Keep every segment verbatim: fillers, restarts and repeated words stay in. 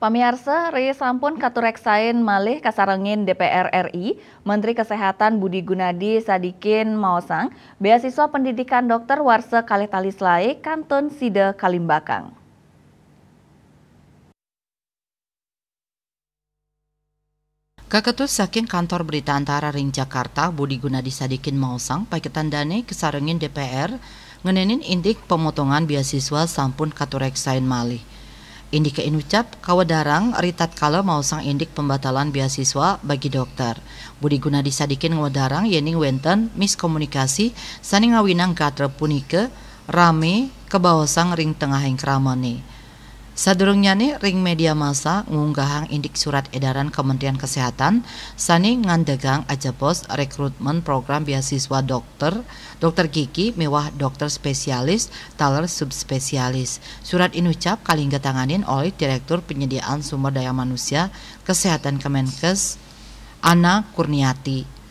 Pamiarsa, ri sampun katureksain malih kasarengin D P R R I, Menteri Kesehatan Budi Gunadi Sadikin maosang, beasiswa pendidikan dokter warsa kalih tali selaé kantun sida kalimbakang. Kaketus saking Kantor Berita Antara ring Jakarta, Budi Gunadi Sadikin maosang, paiketan dane kasarengin D P R ngenenin indik pemotongan beasiswa sampun katureksain malih. Indike inucap kawedarang ritatkala maosang indik pembatalan beasiswa bagi dokter. Budi Gunadi Sadikin ngwedarang yening wenten miskomunikasi sane ngawinang gatra punika rame kabaosang ring tengahing kramane. Sadurungnyane ring media massa ngunggahang indik surat edaran Kementerian Kesehatan sane ngandegang ajebos rekrutmen program beasiswa dokter, dokter gigi miwah dokter spesialis taler subspesialis. Surat inucap kalingga tanganin olih Direktur Penyediaan Sumber Daya Manusia Kesehatan Kemenkes, Ana Kurniati.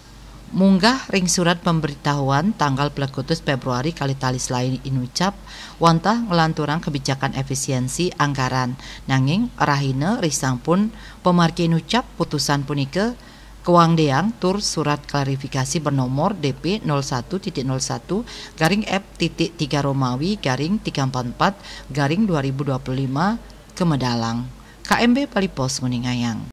Munggah ring surat pemberitahuan tanggal plekutus Februari kalih tali selaé inucap, wantah nglanturang kebijakan efisiensi anggaran. Nanging rahina risampun pamargi inucap putusan punika kawangdeang tur surat klarifikasi bernomor D P nol satu titik nol satu garing F titik tiga Romawi garing tiga empat empat garing dua ribu dua puluh lima kamedalang. K M B Bali Post nguningayang.